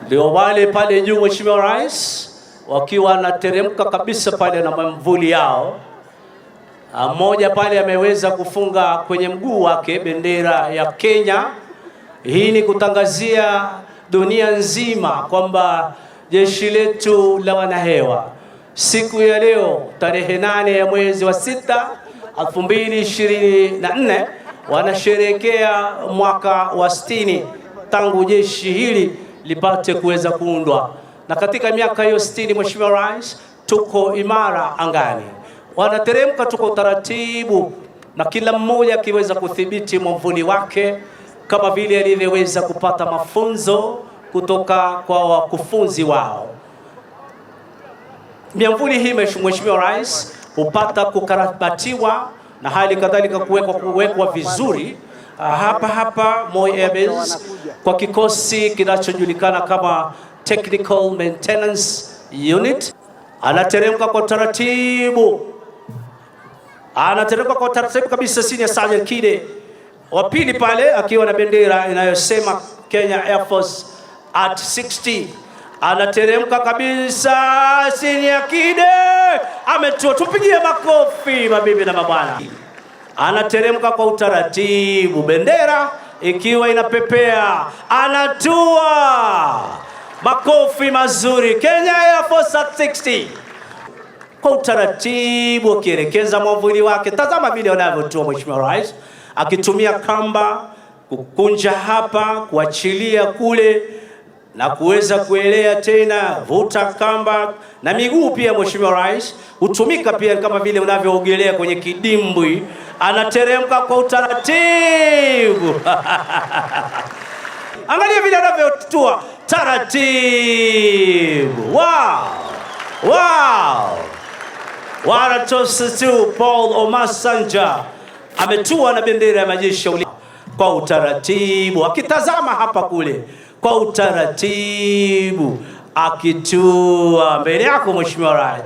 Ndio wale pale juu, Mheshimiwa Rais, wakiwa wanateremka kabisa pale na mamvuli yao. Mmoja pale ameweza kufunga kwenye mguu wake bendera ya Kenya. Hii ni kutangazia dunia nzima kwamba jeshi letu la wanahewa siku ya leo tarehe 8 ya mwezi wa 6 2024 wanasherehekea mwaka wa 60 tangu jeshi hili lipate kuweza kuundwa, na katika miaka hiyo 60, Mheshimiwa Rais, tuko imara angani, wanateremka tuko taratibu, na kila mmoja akiweza kudhibiti mwamvuli wake kama vile alivyoweza kupata mafunzo kutoka kwa wakufunzi wao. Miamvuli hii, Mheshimiwa Rais, hupata kukarabatiwa na hali kadhalika kuwekwa vizuri hapa hapa Moi Air Base kwa kikosi kinachojulikana kama Technical Maintenance Unit. Anateremka kwa taratibu, anateremka kwa taratibu kabisa. Senior Sergeant Kide wa pili pale akiwa na bendera inayosema Kenya Air Force at 60 anateremka kabisa. Senior Kide ametua, tupigie makofi mabibi na mabwana. Anateremka kwa utaratibu, bendera ikiwa inapepea, anatua. Makofi mazuri, Kenya Air Force at 60 kwa utaratibu akielekeza mwavuli wake. Tazama vile anavyotua Mheshimiwa Rais, akitumia kamba kukunja hapa, kuachilia kule na kuweza kuelea tena, vuta kamba na miguu pia. Mheshimiwa Rais hutumika pia kama vile unavyoogelea kwenye kidimbwi, anateremka kwa utaratibu. Angalia vile anavyotua taratibu. Wow. Warrant Officer 2 Paul Omasanja ametua na bendera ya majeshi ya ulinzi kwa utaratibu, akitazama hapa kule kwa utaratibu, akitua mbele yako Mheshimiwa Rais.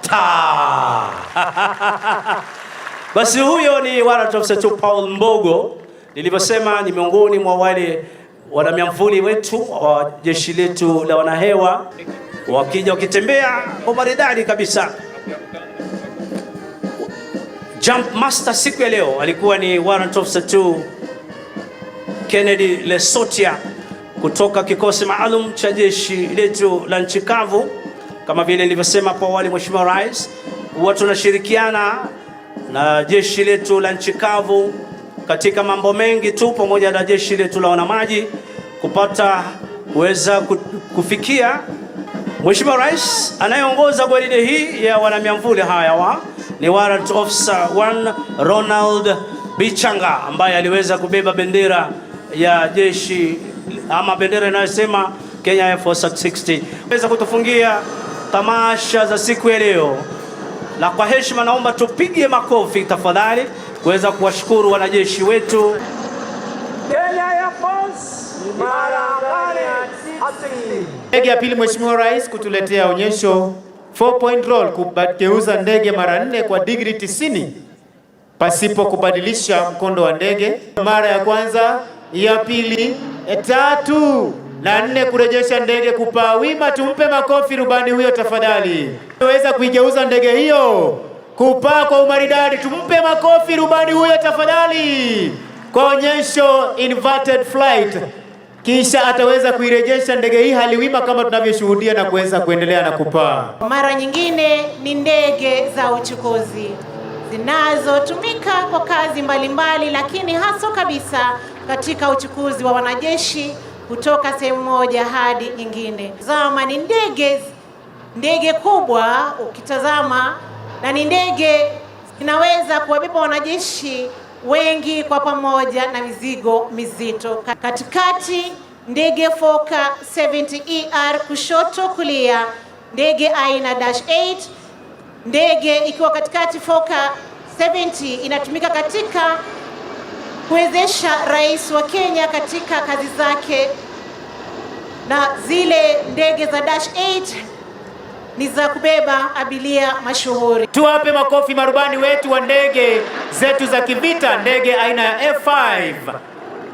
Ta. Basi huyo ni Warrant Officer 2 Paul Mbogo, nilivyosema ni miongoni mwa wale wanamiamvuli wetu wa jeshi letu la wanahewa, wakija wakitembea kwa maridadi kabisa. Jump master siku ya leo alikuwa ni Warrant Officer 2 Kennedy Lesotia kutoka kikosi maalum cha jeshi letu la nchi kavu. Kama vile nilivyosema hapo awali, Mheshimiwa Rais, huwa tunashirikiana na jeshi letu la nchi kavu katika mambo mengi tu, pamoja na jeshi letu la wanamaji kupata kuweza kufikia. Mheshimiwa Rais, anayeongoza gwaride hii ya wanamiamvuli haya wa ni Warrant Officer 1 Ronald Bichanga ambaye aliweza kubeba bendera ya jeshi ama bendera inayosema Kenya Air Force at 60. Weza kutufungia tamasha za siku ya leo, na kwa heshima naomba tupige makofi tafadhali kuweza kuwashukuru wanajeshi wetu. Kenya Air Force imara angani at 60. Ndege ya pili, Mheshimiwa Rais, kutuletea onyesho 4 point roll, kugeuza ndege mara nne kwa digrii 90 pasipo kubadilisha mkondo wa ndege. Mara ya kwanza, ya pili, tatu na nne, kurejesha ndege kupaa wima. Tumpe makofi rubani huyo tafadhali. Weza kuigeuza ndege hiyo kupaa kwa umaridadi. Tumpe makofi rubani huyo tafadhali, kwa onyesho inverted flight. Kisha ataweza kuirejesha ndege hii hali wima kama tunavyoshuhudia na kuweza kuendelea na kupaa. Mara nyingine ni ndege za uchukuzi zinazotumika kwa kazi mbalimbali, lakini haswa kabisa katika uchukuzi wa wanajeshi kutoka sehemu moja hadi nyingine. Tazama, ni ndege kubwa ukitazama, na ni ndege zinaweza kuwabeba wanajeshi wengi kwa pamoja na mizigo mizito. Katikati ndege Fokker 70ER, kushoto kulia ndege aina Dash 8, ndege ikiwa katikati Fokker 70 inatumika katika kuwezesha rais wa Kenya katika kazi zake, na zile ndege za Dash 8 ni za kubeba abiria mashuhuri. Tuwape makofi marubani wetu wa ndege zetu za kivita, ndege aina ya F5.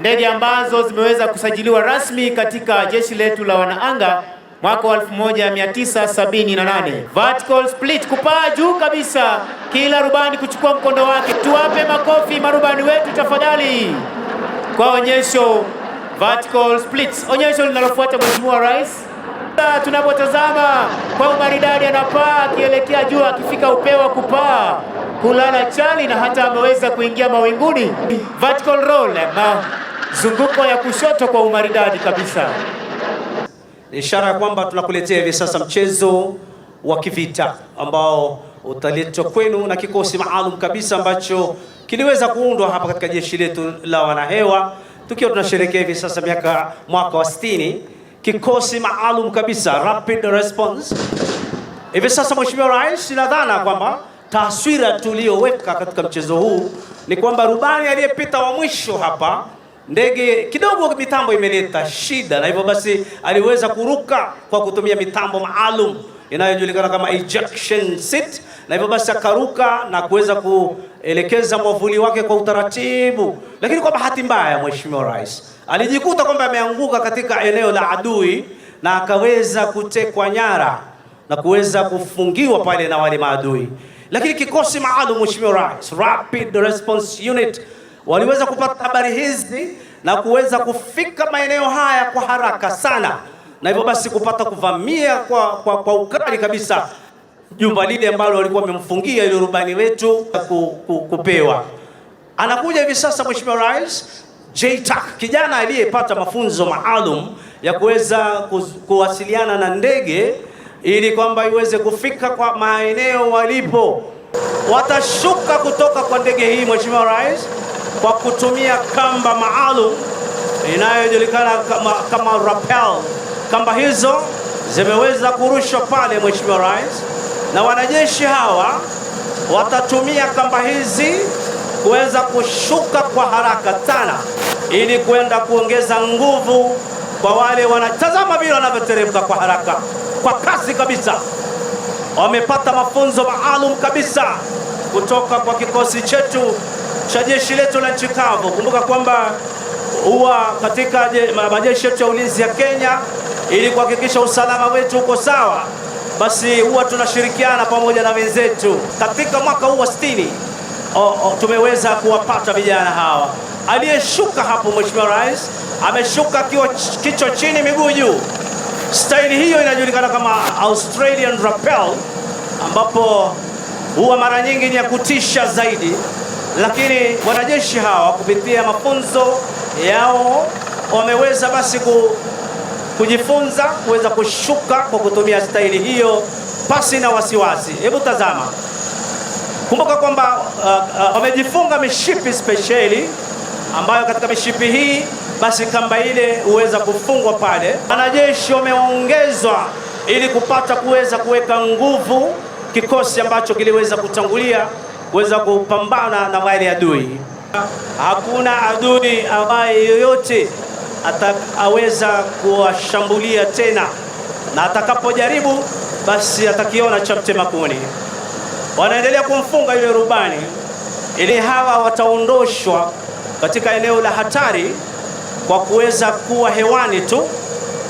Ndege ambazo zimeweza kusajiliwa rasmi katika jeshi letu la wanaanga mwaka wa 1978. Vertical split, kupaa juu kabisa, kila rubani kuchukua mkondo wake. Tuwape makofi marubani wetu tafadhali kwa onyesho vertical splits. Onyesho linalofuata, Mheshimiwa Rais, tunapotazama kwa umaridadi, anapaa akielekea juu, akifika upeo wa kupaa kulala chali na hata ameweza kuingia mawinguni. Vertical roll, mazunguko ya kushoto kwa umaridadi kabisa. Ni ishara ya kwamba tunakuletea hivi sasa mchezo wa kivita ambao utaletwa kwenu na kikosi maalum kabisa ambacho kiliweza kuundwa hapa katika jeshi letu la wanahewa, tukiwa tunasherehekea hivi sasa mwaka wa 60, kikosi maalum kabisa Rapid Response. Hivi sasa Mheshimiwa Rais, nadhana kwamba taswira tuliyoweka katika mchezo huu ni kwamba rubani aliyepita wa mwisho hapa, ndege kidogo mitambo imeleta shida, na hivyo basi aliweza kuruka kwa kutumia mitambo maalum inayojulikana kama ejection seat, na hivyo basi akaruka na kuweza kuelekeza mwavuli wake kwa utaratibu. Lakini kwa bahati mbaya, Mheshimiwa Rais, alijikuta kwamba ameanguka katika eneo la adui na akaweza kutekwa nyara na kuweza kufungiwa pale na wale maadui. Lakini kikosi maalum, Mheshimiwa Rais, Rapid Response Unit, waliweza kupata habari hizi na kuweza kufika maeneo haya kwa haraka sana, na hivyo basi kupata kuvamia kwa ukali kabisa jumba lile ambalo walikuwa wamemfungia ile rubani wetu kupewa. Anakuja hivi sasa Mheshimiwa Rais JTAC, kijana aliyepata mafunzo maalum ya kuweza kuwasiliana na ndege ili kwamba iweze kufika kwa maeneo walipo. Watashuka kutoka kwa ndege hii Mheshimiwa Rais kwa kutumia kamba maalum inayojulikana kama rappel. Kamba hizo zimeweza kurushwa pale Mheshimiwa Rais, na wanajeshi hawa watatumia kamba hizi kuweza kushuka kwa haraka sana ili kwenda kuongeza nguvu kwa wale wanatazama vile wanavyoteremka kwa haraka, kwa kasi kabisa. Wamepata mafunzo maalum kabisa kutoka kwa kikosi chetu cha jeshi letu la nchi kavu. Kumbuka kwamba huwa katika majeshi yetu ya ulinzi ya Kenya, ili kuhakikisha usalama wetu uko sawa, basi huwa tunashirikiana pamoja na wenzetu. Katika mwaka huu wa 60 tumeweza kuwapata vijana hawa. Aliyeshuka hapo Mheshimiwa Rais ameshuka akiwa kichwa chini miguu juu. Staili hiyo inajulikana kama Australian rappel, ambapo huwa mara nyingi ni ya kutisha zaidi, lakini wanajeshi hawa kupitia mafunzo yao wameweza basi kujifunza kuweza kushuka kwa kutumia staili hiyo pasi na wasiwasi. Hebu tazama. Kumbuka kwamba wamejifunga mishipi spesheli ambayo katika mishipi hii basi kamba ile huweza kufungwa pale. Wanajeshi wameongezwa ili kupata kuweza kuweka nguvu kikosi ambacho kiliweza kutangulia kuweza kupambana na wale adui. Hakuna adui ambaye yoyote ataweza kuwashambulia tena, na atakapojaribu basi atakiona cha mtema kuni. Wanaendelea kumfunga yule rubani ili hawa wataondoshwa katika eneo la hatari kwa kuweza kuwa hewani tu,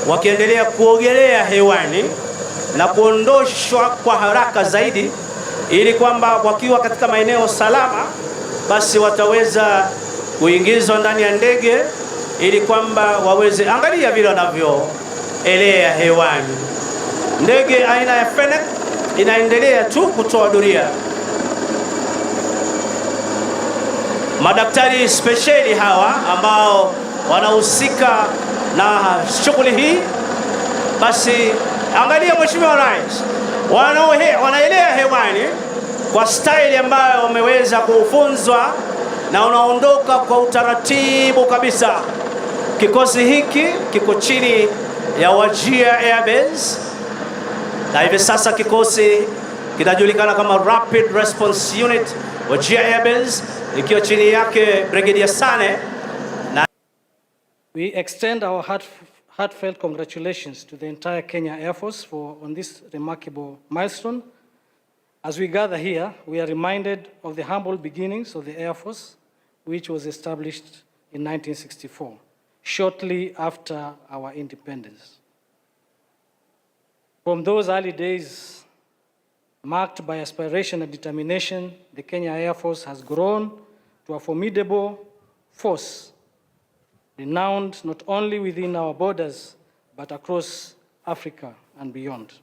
wakiendelea kuogelea hewani na kuondoshwa kwa haraka zaidi, ili kwamba wakiwa katika maeneo salama basi wataweza kuingizwa ndani ya ndege ili kwamba waweze, angalia vile wanavyoelea hewani. Ndege aina ya Fennec inaendelea tu kutoa doria. Madaktari spesheli hawa ambao wanahusika na shughuli hii, basi angalia Mheshimiwa Rais, wanaelea hewani kwa staili ambayo wameweza kufunzwa na wanaondoka kwa utaratibu kabisa. Kikosi hiki kiko chini ya Wajir Air Base, na hivi sasa kikosi kinajulikana kama Rapid Response Unit Wajir Air Base, ikiwa chini yake Brigadier Sane. Na We extend our heartfelt congratulations to the entire Kenya Air Force on this remarkable milestone. As we gather here, we are reminded of the humble beginnings of the Air Force, which was established in 1964, shortly after our independence. From those early days, marked by aspiration and determination, the Kenya Air Force has grown to a formidable force, renowned not only within our borders, but across Africa and beyond.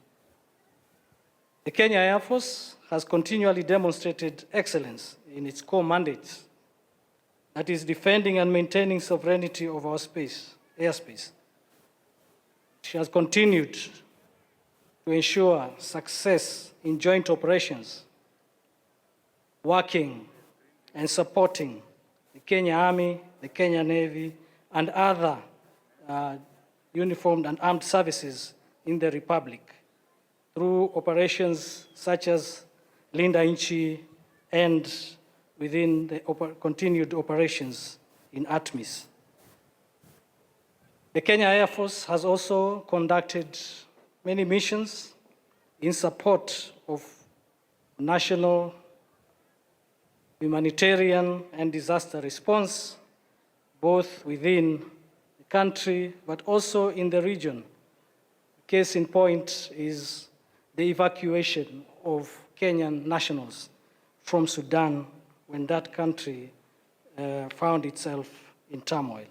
The Kenya Air Force has continually demonstrated excellence in its core mandates, that is, defending and maintaining sovereignty of our space, airspace. She has continued to ensure success in joint operations, working and supporting the Kenya Army, the Kenya Navy, and other uniformed and armed services in the Republic through operations such as Linda Nchi and within the continued operations in ATMIS. The Kenya Air Force has also conducted many missions in support of national humanitarian and disaster response, both within the country but also in the region. Case in point is the evacuation of Kenyan nationals from Sudan when that country found itself in turmoil.